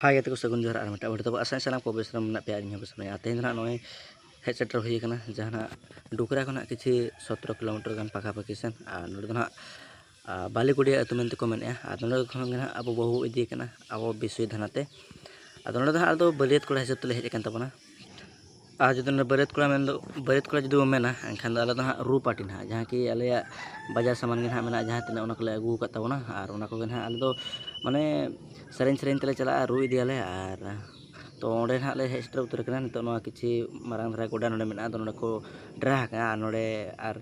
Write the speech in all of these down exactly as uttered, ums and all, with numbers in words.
ᱦᱟᱭ ᱜᱟᱛᱮ ᱠᱚ, ᱥᱟᱹᱜᱩᱱ ᱡᱚᱦᱟᱨ ᱟᱨ ᱢᱤᱫᱴᱟᱝ ᱵᱷᱤᱰᱤᱭᱳ ᱛᱟᱵᱚ᱾ ᱟᱥᱟᱭ ᱥᱟᱱᱟᱢ ᱠᱚ ᱵᱮᱥ ᱨᱮ ᱢᱮᱱᱟᱜ ᱯᱮᱭᱟ, ᱤᱧ ᱦᱚᱸ ᱵᱮᱥ ᱨᱮ ᱢᱮᱱᱟᱧᱟ᱾ ᱟᱨ ᱛᱮᱦᱮᱧ ᱫᱚ ᱱᱟᱦᱟᱜ ᱱᱚᱜᱼᱚᱭ ᱦᱮᱡ ᱥᱮᱴᱮᱨ ᱦᱩᱭ ᱟᱠᱟᱱᱟ ᱡᱟᱦᱟᱱᱟᱜ ᱰᱩᱠᱨᱟ ᱠᱷᱚᱱᱟᱜ ᱠᱤᱪᱷᱤ ᱥᱚᱛᱨᱚ ᱠᱤᱞᱳᱢᱤᱴᱟᱨ ᱜᱟᱱ ᱯᱟᱠᱟ ᱯᱟᱠᱤ ᱥᱮᱱ᱾ ᱟᱨ ᱱᱚᱰᱮ ᱫᱚ ᱱᱟᱦᱟᱜ, ᱟ, ᱵᱟᱹᱞᱤᱠᱩᱲᱤᱭᱟᱹ ᱟᱹᱛᱩ ᱢᱮᱱᱛᱮ ᱠᱚ ᱢᱮᱱᱮᱫᱼᱟ᱾ ᱟᱨ ᱱᱚᱰᱮ ᱠᱷᱚᱱ ᱜᱮ ᱱᱟᱦᱟᱜ ᱟᱵᱚ ᱵᱟᱹᱦᱩ ᱤᱫᱤ ᱠᱟᱱᱟ ᱟᱵᱚ ᱵᱤᱥᱩᱭ ᱫᱷᱟᱱᱟ ᱛᱮ᱾ ᱟᱫᱚ ᱱᱚᱰᱮ ᱫᱚ ᱱᱟᱦᱟᱜ ᱟᱞᱮ ᱫᱚ ᱵᱟᱹᱨᱭᱟᱹᱛ ᱠᱚᱲᱟ ᱦᱤᱥᱟᱹᱵ ᱛᱮᱞᱮ ᱦᱮᱡ ᱟᱠᱟᱱ ᱛᱟᱵᱚᱱᱟ᱾ ᱟᱨ ᱡᱩᱫᱤ ᱱᱚᱰᱮ ᱵᱟᱹᱨᱭᱟᱹᱛ ᱠᱚᱲᱟ ᱢᱮᱱ ᱫᱚ, ᱵᱟᱹᱨᱭᱟᱹᱛ ᱠᱚᱲᱟ ᱡᱩᱫᱤ ᱵᱚᱱ ᱢᱮᱱᱟ, ᱮᱱᱠᱷᱟᱱ ᱫᱚ ᱟᱞᱮ ᱫᱚ ᱦᱟᱸᱜ ᱨᱩ ᱯᱟᱨᱴᱤ ᱱᱟᱦᱟᱜ, ᱡᱟᱦᱟᱸ ᱠᱤ ᱟᱞᱮᱭᱟᱜ ᱵᱟᱡᱟᱨ ᱥᱟᱢᱟᱱ ᱜᱮ ᱱᱟᱦᱟᱜ ᱢᱮᱱᱟᱜᱼᱟ, ᱡᱟᱦᱟᱸ ᱛᱤᱱᱟᱹᱜ ᱚᱱᱟ ᱠᱚᱞᱮ ᱟᱹᱜᱩ ᱟᱠᱟᱫ ᱛᱟᱵᱚᱱᱟ᱾ ᱟᱨ ᱚᱱᱟ ᱠᱚᱜᱮ ᱱᱟᱦᱟᱜ ᱟᱞᱮ ᱫᱚ ᱢᱟᱱᱮ ᱥᱮᱨᱮᱧ ᱥᱮᱨᱮᱧ ᱛᱮᱞᱮ ᱪᱟᱞᱟᱜᱼᱟ, ᱨᱩ ᱤᱫᱤᱭᱟᱞᱮ᱾ ᱟᱨ ᱛᱚ ᱚᱸᱰᱮ ᱱᱟᱦᱟᱜ ᱞᱮ ᱦᱮᱡ ᱥᱮᱴᱮᱨ ᱩᱛᱟᱹᱨ ᱟᱠᱟᱱᱟ᱾ ᱱᱤᱛᱚᱜ ᱱᱚᱣᱟ ᱠᱤᱪᱷᱤ ᱢᱟᱨᱟᱝ ᱫᱷᱟᱨᱟ ᱜᱚᱰᱟ ᱱᱚᱰᱮ ᱢᱮᱱᱟᱜᱼᱟ, ᱟᱫᱚ ᱱᱚᱰᱮ ᱠᱚ ᱰᱨᱟ ᱟᱠᱟᱫᱼᱟ᱾ ᱟᱨ ᱱᱚᱰᱮ ᱟᱨ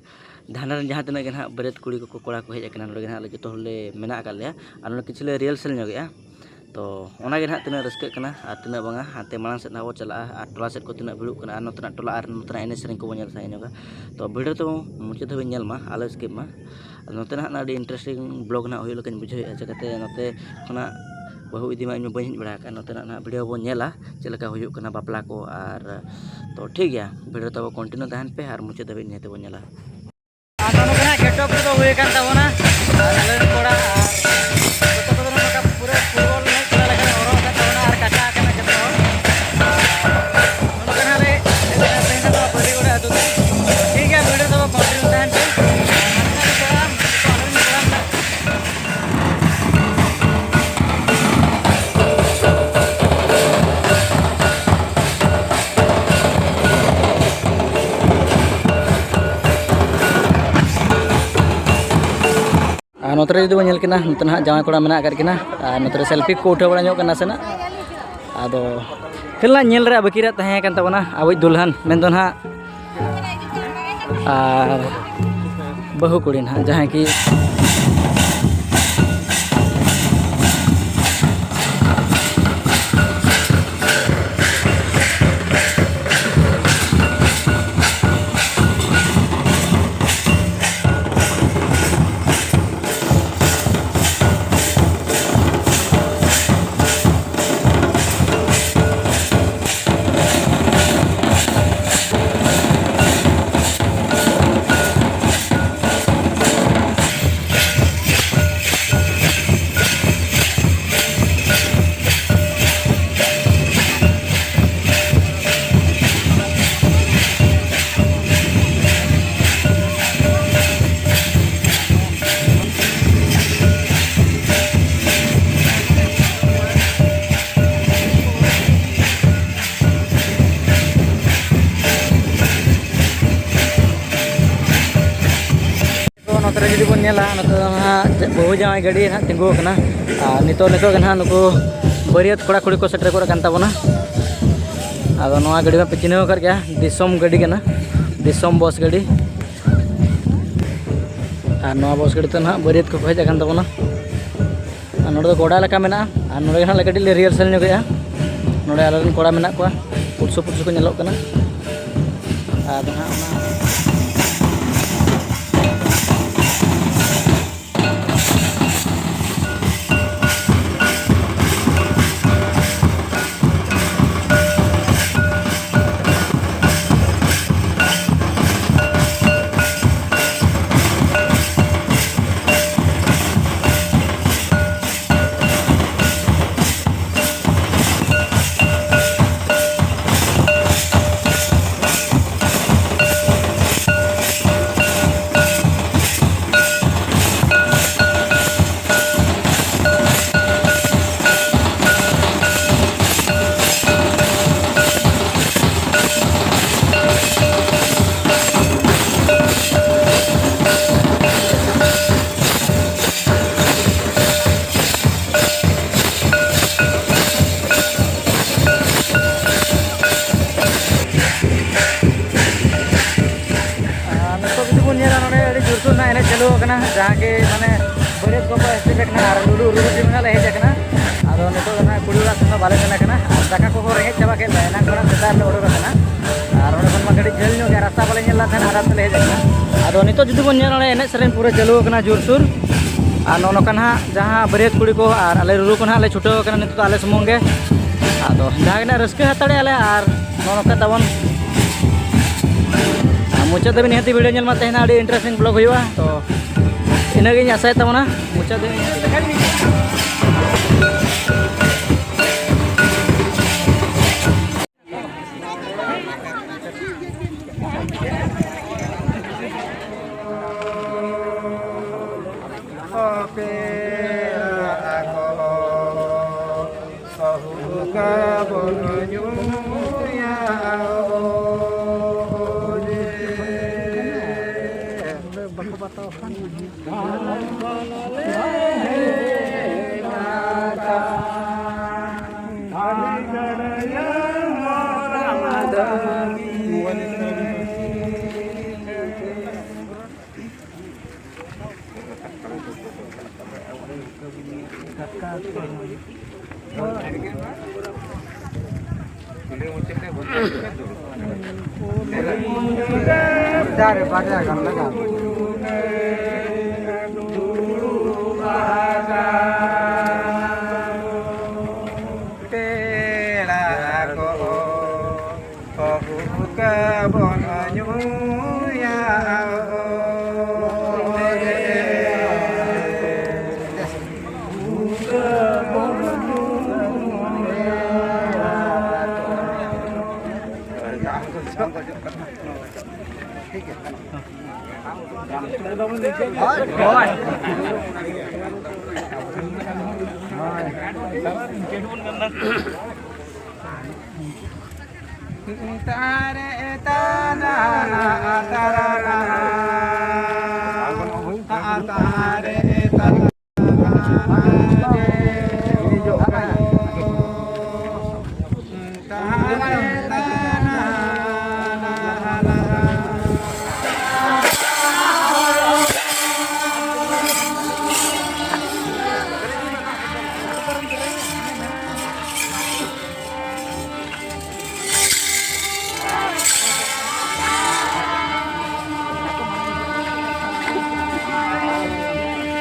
ᱫᱷᱟᱱᱟ ᱨᱮᱱ ᱡᱟᱦᱟᱸ ᱛᱤᱱᱟᱹᱜ ᱜᱮ ᱱᱟᱦᱟᱜ ᱵᱟᱹᱨᱭᱟᱹᱛ ᱠᱩᱲᱤ ᱠᱚᱠᱚ, ᱠᱚᱲᱟ ᱠᱚ ᱦᱮᱡ ᱟᱠᱟᱱᱟ, ᱱᱚᱰᱮ ᱜᱮ ᱱᱟᱦᱟᱜ ᱞᱮ ᱡᱚᱛᱚ ᱦᱚᱲᱞᱮ ᱢᱮᱱᱟᱜ ᱟᱠᱟᱫ ᱞᱮᱭᱟ᱾ ᱟᱨ ᱱᱚᱰᱮ ᱠᱤᱪᱷᱩ ᱞᱮ ᱨᱤᱦᱟᱨᱥᱮᱞ ᱧᱚᱜᱮᱜᱼᱟ᱾ ᱛᱚ ᱚᱱᱟᱜᱮ ᱱᱟᱦᱟᱜ ᱛᱤᱱᱟᱹᱜ ᱨᱟᱹᱥᱠᱟᱹᱜ ᱠᱟᱱᱟ ᱟᱨ ᱛᱤᱱᱟᱹᱜ ᱵᱟᱝᱟ, ᱦᱟᱱᱛᱮ ᱢᱟᱲᱟᱝ ᱥᱮᱫ ᱱᱟᱦᱟᱜ ᱵᱚ ᱪᱟᱞᱟᱜᱼᱟ᱾ ᱟᱨ ᱴᱚᱞᱟ ᱥᱮᱫ ᱠᱚ ᱛᱤᱱᱟᱹᱜ ᱵᱷᱤᱲᱚᱜ ᱠᱟᱱᱟ, ᱟᱨ ᱱᱚᱛᱮᱱᱟᱜ ᱴᱚᱞᱟ ᱟᱨ ᱱᱚᱛᱮᱱᱟᱜ ᱮᱱᱮᱡ ᱥᱮᱨᱮᱧ ᱠᱚᱵᱚ ᱧᱮᱞ ᱥᱟᱦᱟ ᱧᱚᱜᱟ᱾ ᱛᱚ ᱵᱷᱤᱰᱤᱭᱳ ᱫᱚ ᱢᱩᱪᱟᱹᱫ ᱫᱷᱟᱹᱵᱤᱡ ᱧᱮᱞ ᱢᱟ, ᱟᱞᱚ ᱥᱠᱤᱯ ᱢᱟ᱾ ᱟᱫᱚ ᱱᱚᱛᱮ ᱱᱟᱦᱟᱜ ᱟᱹᱰᱤ ᱤᱱᱴᱟᱨᱮᱥᱴᱤᱝ ᱵᱞᱚᱜ ᱱᱟᱦᱟᱜ ᱦᱩᱭᱩᱜ ᱞᱮᱠᱟᱧ ᱵᱩᱡᱷᱟᱹᱣᱮᱫᱼᱟ, ᱪᱤᱠᱟᱹᱛᱮ ᱱᱚᱛᱮ ᱠᱷᱚᱱᱟᱜ ᱵᱟᱹᱦᱩ ᱤᱫᱤ ᱢᱟ ᱤᱧ ᱢᱟ ᱵᱟᱹᱧ ᱦᱮᱡ ᱵᱟᱲᱟ ᱟᱠᱟᱫᱼᱟ᱾ ᱱᱚᱛᱮᱱᱟᱜ ᱱᱟᱦᱟᱜ ᱵᱷᱤᱰᱤᱭᱳ ᱵᱚᱱ ᱧᱮᱞᱟ ᱪᱮᱫ ᱞᱮᱠᱟ ᱦᱩᱭᱩᱜ ᱠᱟᱱᱟ ᱵᱟᱯᱞᱟ ᱠᱚ᱾ ᱟᱨ ᱛᱚ ᱴᱷᱤᱠ ᱜᱮᱭᱟ, ᱵᱷᱤᱰᱤᱭᱳ ᱛᱟᱵᱚ ᱠᱚᱱᱴᱤᱱᱤᱭᱩ ᱛᱟᱦᱮᱱ ᱯᱮ ᱟᱨ ᱢᱩᱪᱟᱹᱫ ᱫᱷᱟᱹᱵᱤᱡ ᱱᱤᱦᱟᱹᱛ ᱵᱚᱱ ᱧᱮᱞᱟ᱾ ᱟᱫᱚ ᱱᱚᱝᱠᱟᱱᱟᱜ ᱜᱮᱴᱚᱯ ᱠᱚᱫᱚ ᱦᱩᱭ ᱟᱠᱟᱱ ᱛᱟᱵᱚᱱᱟ᱾ ᱟᱨ ᱟᱞᱮ ᱨᱮᱱ ᱠᱚᱲᱟ ᱟᱨ ᱡᱚᱛᱚ ᱠᱚᱫᱚ ᱱᱚᱝᱠᱟ ᱯᱩᱨᱟᱹ ᱯᱷᱩᱴᱵᱚᱞ ᱮᱱᱮᱡ ᱠᱚᱲᱟ ᱞᱮᱠᱟ ᱞᱮ ᱦᱚᱨᱚᱜ ᱟᱠᱟᱫ ᱛᱟᱵᱚᱱᱟ ᱟᱨ ᱠᱟᱪᱟ ᱟᱠᱟᱱᱟ ᱡᱚᱛᱚ ᱦᱚᱲ᱾ ᱟᱨ ᱱᱚᱝᱠᱟ ᱱᱟᱜ ᱞᱮ ᱛᱮᱦᱮᱧ ᱫᱚ ᱱᱚᱣᱟ ᱵᱟᱹᱨᱤᱜᱚᱲᱟ ᱟᱹᱛᱩ ᱛᱮ᱾ ᱴᱷᱤᱠ ᱜᱮᱭᱟ, ᱵᱷᱤᱰᱤᱭᱳ ᱫᱚ ᱠᱚᱱᱴᱤᱱᱤᱭᱩ ᱛᱟᱦᱮᱱ ᱯᱮ᱾ ᱟᱨ ᱱᱚᱝᱠᱟ ᱜᱮ ᱠᱚᱲᱟ, ᱟᱞᱮ ᱨᱮᱱ ᱠᱚᱲᱟ ᱢᱮᱱᱟᱜ ᱟᱨ ᱱᱚᱛᱮ ᱨᱮ ᱡᱩᱫᱤ ᱵᱚᱱ ᱧᱮᱞ ᱠᱤᱱᱟ, ᱱᱚᱛᱮ ᱱᱟᱦᱟᱜ ᱡᱟᱶᱟᱭ ᱠᱚᱲᱟ ᱢᱮᱱᱟᱜ ᱟᱠᱟᱫ ᱠᱤᱱᱟ᱾ ᱟᱨ ᱱᱚᱛᱮ ᱨᱮ ᱥᱮᱞᱯᱷᱤ ᱠᱚ ᱩᱴᱷᱟᱹᱣ ᱵᱟᱲᱟ ᱧᱚᱜ ᱠᱟᱱᱟ ᱱᱟᱥᱮᱱᱟᱜ᱾ ᱟᱫᱚ ᱠᱷᱟᱹᱞᱤ ᱱᱟᱦᱟᱜ ᱧᱮᱞ ᱨᱮᱭᱟᱜ ᱵᱟᱹᱠᱤ ᱨᱮ ᱛᱟᱦᱮᱸ ᱠᱟᱱ ᱛᱟᱵᱚᱱᱟ ᱟᱵᱚᱭᱤᱡ ᱫᱩᱞᱦᱟᱱ, ᱢᱮᱱᱫᱚ ᱱᱟᱦᱟᱜ ᱟᱨ ᱵᱟᱹᱦᱩ ᱠᱩᱲᱤ ᱱᱟᱦᱟᱜ, ᱡᱟᱦᱟᱸᱭ ᱠᱤ ᱨᱮ ᱡᱩᱫᱤ ᱵᱚᱱ ᱧᱮᱞᱟ, ᱱᱚᱛᱮ ᱫᱚ ᱦᱟᱸᱜ ᱵᱟᱹᱦᱩ ᱡᱟᱶᱟᱭ ᱜᱟᱹᱰᱤ ᱦᱟᱸᱜ ᱛᱤᱸᱜᱩ ᱟᱠᱟᱱᱟ᱾ ᱟᱨ ᱱᱤᱛᱚᱜ, ᱱᱤᱛᱚᱜ ᱜᱮ ᱱᱟᱦᱟᱜ ᱱᱩᱠᱩ ᱵᱟᱹᱨᱭᱟᱹᱛ ᱠᱚᱲᱟ ᱠᱩᱲᱤ ᱠᱚ ᱥᱮᱴᱮᱨ ᱜᱚᱫ ᱟᱠᱟᱱ ᱛᱟᱵᱚᱱᱟ᱾ ᱟᱫᱚ ᱱᱚᱣᱟ ᱜᱟᱹᱰᱤ ᱢᱟ ᱯᱮ ᱪᱤᱱᱦᱟᱹᱣ ᱟᱠᱟᱫ ᱜᱮᱭᱟ, ᱫᱤᱥᱚᱢ ᱜᱟᱹᱰᱤ ᱠᱟᱱᱟ, ᱫᱤᱥᱚᱢ ᱵᱚᱥ ᱜᱟᱹᱰᱤ᱾ ᱟᱨ ᱱᱚᱣᱟ ᱵᱚᱥ ᱜᱟᱹᱰᱤ ᱛᱮ ᱱᱟᱦᱟᱜ ᱵᱟᱹᱨᱭᱟᱹᱛ ᱠᱚᱠᱚ ᱦᱮᱡ ᱟᱠᱟᱱ ᱛᱟᱵᱚᱱᱟ᱾ ᱟᱨ ᱱᱚᱰᱮ ᱫᱚ ᱜᱚᱰᱟ ᱞᱮᱠᱟ ᱢᱮᱱᱟᱜᱼᱟ᱾ ᱟᱨ ᱱᱚᱰᱮ ᱜᱮ ᱱᱟᱦᱟᱜ ᱞᱮ ᱠᱟᱹᱴᱤᱡ ᱞᱮ ᱨᱤᱦᱟᱨᱥᱟᱞ ᱧᱚᱜᱮᱜᱼᱟ᱾ ᱱᱚᱰᱮ ᱟᱞᱮ ᱨᱮᱱ ᱠᱚᱲᱟ ᱢᱮᱱᱟᱜ ᱠᱚᱣᱟ, ᱯᱩᱴᱥᱩ ᱯᱩᱴᱥᱩ ᱠᱚ ᱧᱮᱞᱚᱜ ᱠᱟᱱᱟ᱾ ᱟᱨ ᱱᱟᱦᱟᱜ ᱚᱱᱟ ᱟᱨ ᱱᱤᱛᱚᱜ ᱡᱩᱫᱤ ᱵᱚᱱ ᱧᱮᱞᱟ, ᱱᱚᱰᱮ ᱟᱹᱰᱤ ᱡᱳᱨᱥᱳᱨ ᱨᱮᱱᱟᱜ ᱮᱱᱮᱡ ᱪᱟᱹᱞᱩ ᱟᱠᱟᱱᱟ, ᱡᱟᱦᱟᱸ ᱜᱮ ᱢᱟᱱᱮ ᱵᱟᱹᱨᱭᱟᱹᱛ ᱠᱚᱠᱚ ᱮᱥᱮᱫ ᱟᱠᱟᱱᱟ ᱟᱨ ᱞᱩᱞᱩ ᱨᱩᱨᱩ ᱴᱤᱢ ᱨᱮᱱᱟᱜ ᱞᱮ ᱦᱮᱡ ᱟᱠᱟᱱᱟ᱾ ᱟᱫᱚ ᱱᱤᱛᱚᱜ ᱫᱚ ᱱᱟᱦᱟᱜ ᱠᱩᱲᱤ ᱚᱲᱟᱜ ᱥᱮᱱ ᱫᱚ ᱵᱟᱞᱮ ᱥᱮᱱ ᱟᱠᱟᱱᱟ, ᱟᱨ ᱫᱟᱠᱟ ᱠᱚᱦᱚᱸ ᱨᱮᱸᱜᱮᱡ ᱪᱟᱵᱟ ᱠᱮᱫ ᱞᱮᱭᱟ, ᱮᱱᱟᱝ ᱠᱷᱚᱱᱟᱜ ᱥᱮᱛᱟᱜ ᱨᱮᱞᱮ ᱩᱰᱩᱠ ᱟᱠᱟᱱᱟ᱾ ᱟᱨ ᱚᱸᱰᱮ ᱠᱷᱚᱱ ᱢᱟ ᱠᱟᱹᱴᱤᱡ ᱡᱷᱟᱹᱞ ᱧᱚᱜ ᱜᱮᱭᱟ, ᱨᱟᱥᱛᱟ ᱵᱟᱞᱮ ᱧᱮᱞ ᱞᱮᱫ ᱛᱟᱦᱮᱱᱟ, ᱟᱫᱚ ᱛᱮᱞᱮ ᱦᱮᱡ ᱟᱠᱟᱱᱟ᱾ ᱟᱫᱚ ᱱᱤᱛᱚᱜ ᱡᱩᱫᱤ ᱵᱚᱱ ᱧᱮᱞᱟ, ᱱᱚᱰᱮ ᱮᱱᱮᱡ ᱥᱮᱨᱮᱧ ᱯᱩᱨᱟᱹ ᱪᱟᱹᱞᱩ ᱟᱠᱟᱱᱟ ᱡᱳᱨᱥᱳᱨ᱾ ᱟᱨ ᱱᱚᱜᱼᱚ ᱱᱚᱝᱠᱟ ᱱᱟᱦᱟᱜ ᱡᱟᱦᱟᱸ ᱵᱟᱹᱨᱭᱟᱹᱛ ᱠᱩᱲᱤ ᱠᱚ ᱟᱨ ᱟᱞᱮ ᱨᱩᱨᱩ ᱠᱚ ᱱᱟᱦᱟᱜ ᱞᱮ ᱪᱷᱩᱴᱟᱹᱣ ᱟᱠᱟᱱᱟ ᱱᱤᱛᱚᱜ ᱫᱚ ᱟᱞᱮ ᱥᱩᱢᱩᱝ ᱜᱮ᱾ ᱟᱫᱚ ᱡᱟᱦᱟᱸ ᱜᱮ ᱱᱟᱦᱟᱜ ᱨᱟᱹᱥᱠᱟᱹ ᱦᱟᱛᱟᱲᱮᱜᱼᱟ ᱞᱮ᱾ ᱟᱨ ᱱᱚᱜᱼᱚ ᱱᱚᱝᱠᱟ ᱛᱟᱵᱚᱱ᱾ ᱟᱨ ᱢᱩᱪᱟᱹᱫ ᱫᱷᱟᱹᱵᱤᱡ ᱱᱤᱦᱟᱹᱛᱤ ᱵᱷᱤᱰᱤᱭᱳ ᱧᱮᱞ ᱢᱟ, ᱛᱮᱦᱮᱧ ᱟᱹᱰᱤ ᱤᱱᱴᱟᱨᱮᱥᱴᱤᱝ ᱵᱞᱚᱜ ᱦᱩᱭᱩᱜᱼᱟ᱾ ᱛᱚ ᱤᱱᱟᱹᱜᱤᱧ ᱟᱥᱟᱭᱮᱫ ᱛᱟᱵᱚᱱᱟ, ᱢᱩᱪᱟᱹᱫ ᱫᱷᱟᱹᱵᱤᱡ ᱱᱤᱦᱟᱹᱛᱤ ᱟᱯᱮ ᱟᱠᱚ ᱥᱟᱹᱦᱩ ᱠᱟᱵᱚᱱ ᱧᱩᱭᱟ ᱚᱡᱮ᱾ ᱪᱟᱨ ᱵᱟᱡᱮ ᱜᱟᱱ ᱞᱟᱜᱟᱜᱼᱟ᱾ ᱯᱮᱲᱟ ᱠᱚ ᱦᱩᱠᱟ ᱵᱚᱱ ᱧᱩᱭᱟ᱾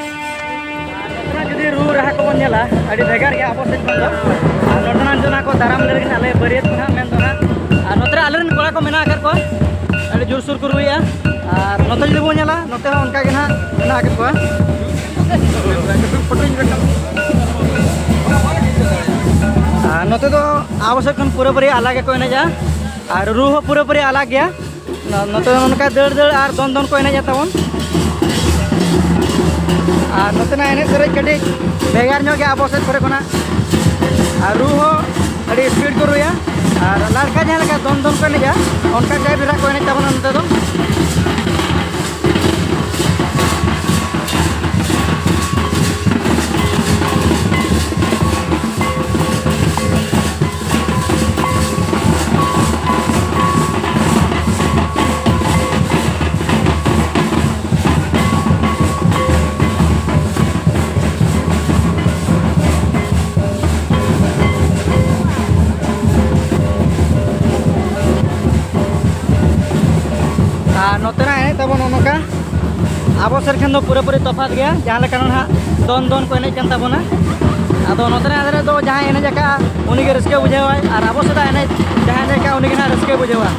ᱱᱚᱛᱮᱱᱟᱜ ᱡᱩᱫᱤ ᱨᱩ ᱨᱟᱦᱟ ᱠᱚᱵᱚᱱ ᱧᱮᱞᱟ, ᱟᱹᱰᱤ ᱵᱷᱮᱜᱟᱨ ᱜᱮᱭᱟ ᱟᱵᱚ ᱥᱮᱫ ᱠᱷᱚᱱ ᱫᱚ᱾ ᱟᱨ ᱱᱚᱛᱮᱱᱟᱜ ᱡᱚᱱᱟ ᱠᱚ ᱫᱟᱨᱟᱢ ᱞᱟᱹᱜᱤᱫ ᱟᱞᱮ ᱵᱟᱹᱨᱭᱟᱹᱛ ᱠᱚ ᱱᱟᱦᱟᱜ ᱢᱮᱱ ᱫᱚ ᱱᱟᱦᱟᱜ᱾ ᱟᱨ ᱱᱚᱛᱮ ᱨᱮ ᱟᱞᱮᱨᱮᱱ ᱠᱚᱲᱟ ᱠᱚ ᱢᱮᱱᱟᱜ ᱟᱠᱟᱫ ᱠᱚᱣᱟ, ᱟᱹᱰᱤ ᱡᱳᱨᱥᱳᱨ ᱠᱚ ᱨᱩᱭᱮᱫᱼᱟ᱾ ᱟᱨ ᱱᱚᱛᱮ ᱡᱩᱫᱤ ᱵᱚᱱ ᱧᱮᱞᱟ, ᱱᱚᱛᱮ ᱦᱚᱸ ᱚᱱᱠᱟ ᱜᱮ ᱱᱟᱦᱟᱜ ᱢᱮᱱᱟᱜ ᱟᱠᱟᱫ ᱠᱚᱣᱟ᱾ ᱟᱨ ᱱᱚᱛᱮ ᱫᱚ ᱟᱵᱚ ᱥᱮᱫ ᱠᱷᱚᱱ ᱯᱩᱨᱟᱹᱯᱩᱨᱤ ᱟᱞᱟᱜᱽ ᱜᱮᱠᱚ ᱮᱱᱮᱡᱼᱟ, ᱟᱨ ᱨᱩ ᱦᱚᱸ ᱯᱩᱨᱟᱹᱯᱩᱨᱤ ᱟᱞᱟᱜᱽ ᱜᱮᱭᱟ᱾ ᱱᱚ-, ᱱᱚᱛᱮ ᱫᱚ ᱱᱚᱝᱠᱟ ᱫᱟᱹᱲ ᱫᱟᱹᱲ ᱟᱨ ᱫᱚᱱ ᱫᱚᱱ ᱠᱚ ᱮᱱᱮᱡᱟ ᱛᱟᱵᱚᱱ᱾ ᱟᱨ ᱱᱚᱛᱮᱱᱟᱜ ᱮᱱᱮᱡ ᱥᱮᱨᱮᱧ ᱠᱟᱹᱴᱤᱡ ᱵᱷᱮᱜᱟᱨ ᱧᱚᱜ ᱜᱮᱭᱟ ᱟᱵᱚ ᱥᱮᱫ ᱠᱚᱨᱮ ᱠᱷᱚᱱᱟᱜ᱾ ᱟᱨ ᱨᱩ ᱦᱚᱸ ᱟᱹᱰᱤ ᱥᱯᱤᱰ ᱠᱚ ᱨᱩᱭᱟ᱾ ᱟᱨ ᱞᱟᱲᱠᱟ ᱡᱟᱦᱟᱸ ᱞᱮᱠᱟ ᱫᱚᱱ ᱫᱚᱱ ᱠᱚ ᱮᱱᱮᱡᱟ, ᱚᱱᱠᱟ ᱴᱟᱭᱤᱯ ᱨᱮᱱᱟᱜ ᱠᱚ ᱮᱱᱮᱡ ᱛᱟᱵᱚᱱᱟ ᱱᱚᱛᱮ ᱫᱚ᱾ ᱱᱚᱜᱼᱚ ᱱᱚᱝᱠᱟ ᱟᱵᱚ ᱥᱮᱫ ᱠᱷᱚᱱ ᱫᱚ ᱯᱩᱨᱟᱹᱯᱩᱨᱤ ᱛᱚᱯᱷᱟᱛ ᱜᱮᱭᱟ, ᱡᱟᱦᱟᱸ ᱞᱮᱠᱟ ᱱᱚᱰᱮ ᱦᱟᱸᱜ ᱫᱚᱱ ᱫᱚᱱ ᱠᱚ ᱮᱱᱮᱡ ᱠᱟᱱ ᱛᱟᱵᱚᱱᱟ᱾ ᱟᱫᱚ ᱱᱚᱛᱮᱱᱟᱜ ᱨᱮ ᱫᱚ ᱡᱟᱦᱟᱸᱭ ᱮᱱᱮᱡ ᱟᱠᱟᱫᱼᱟ, ᱩᱱᱤᱜᱮ ᱨᱟᱹᱥᱠᱟᱹ ᱵᱩᱡᱷᱟᱹᱣᱟᱭ, ᱟᱨ ᱟᱵᱚ ᱥᱮᱫᱟᱜ ᱮᱱᱮᱡ ᱡᱟᱦᱟᱸᱭ ᱮᱱᱮᱡ ᱟᱠᱟᱫᱼᱟ, ᱩᱱᱤᱜᱮ ᱦᱟᱸᱜ ᱨᱟᱹᱥᱠᱟᱹᱭ ᱵᱩᱡᱷᱟᱹᱣᱟ᱾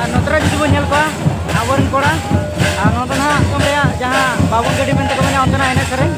ᱟᱨ ᱱᱚᱛᱮ ᱨᱮ ᱡᱩᱫᱤ ᱵᱚᱱ ᱧᱮᱞ ᱠᱚᱣᱟ ᱟᱵᱚᱨᱮᱱ ᱠᱚᱲᱟ, ᱟᱨ ᱱᱚᱣᱟ ᱫᱚ ᱱᱟᱦᱟᱜ ᱫᱤᱥᱚᱢ ᱨᱮᱭᱟᱜ ᱡᱟᱦᱟᱸ ᱵᱟᱵᱚᱱ ᱜᱟᱹᱰᱤ ᱢᱮᱱᱛᱮ ᱠᱚ ᱢᱮᱱᱟ, ᱚᱱᱛᱮᱱᱟᱜ ᱮᱱᱮᱡ ᱥᱮᱨᱮᱧ᱾